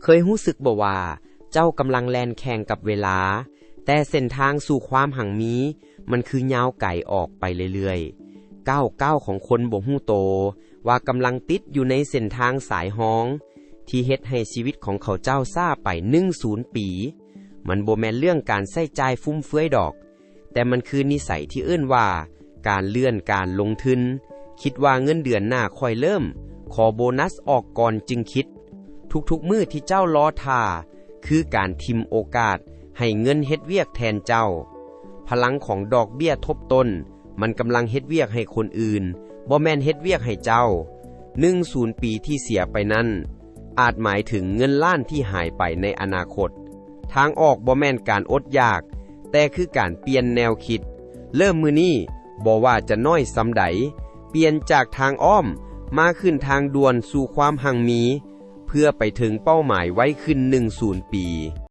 ເຄີຍຮູ້ສຶກບໍ່ວ່າເຈົ້າກຳລັງແລ່ນແຂ່ງກັບເວລາ, ແຕ່ເສັ້ນທາງສູ່ຄວາມຮັ່ງມີ ມັນຄືຍາວໄກອອກໄປເລື້ອຍໆ. ກ້າວກ້າວຂອງຄົນບໍ່ຮູ້ໂຕວ່າກຳລັງຕິດຢູ່ໃນເສັ້ນທາງສາຍຮອງ ທີ່ເຮັດໃຫ້ຊີວິດຂອງເຂົາເຈົ້າຊ້າໄປໜຶ່ງສູນປີ. ມັນບໍ່ແມ່ນເລື່ອງການໃຊ້ຈ່າຍຟຸມເຟືອຍດອກ, ແຕ່ມັນຄືນິໄສທີ່ເອີ້ນວ່າການເລື່ອນການລົງທຶນ. ຄິດວ່າເງິນເດືອນໜ້າຄ່ອຍເລີ່ມ, ຂໍໂບນັສອອກກ່ອນຈຶ່ງຄິດ. ທຸກໆມື້ທີ່ເຈົ້າລໍຖ້າ ຄືການຖິ້ມໂອກາດໃຫ້ເງິນເຮັດວຽກແທນເຈົ້າ. ພະລັງຂອງດອກເບ້ຍທົບຕົ້ນ ມັນກຳລັງເຮັດວຽກໃຫ້ຄົນອື່ນ, ບໍ່ແມ່ນເຮັດວຽກໃຫ້ເຈົ້າ. ໜຶ່ງສູນປີທີ່ເສຍໄປນັ້ນ ອາດໝາຍເຖິງເງິນລ້ານທີ່ຫາຍໄປໃນອະນາຄົດ. ທາງອອກບໍ່ແມ່ນການອົດຢາກ, ແຕ່ຄືການປ່ຽນແນວຄິດ. ເລີ່ມມື້ນີ້, ບໍ່ວ່າຈະນ້ອຍສ່ຳໃດ, ປ່ຽນຈາກທາງອ້ອມ ມາຂຶ້ນທາງດ່ວນສູ່ຄວາມຮັ່ງມີ, ເພື່ອໄປເຖິງເປົ້າໝາຍໄວຂຶ້ນໜຶ່ງສູນປີ.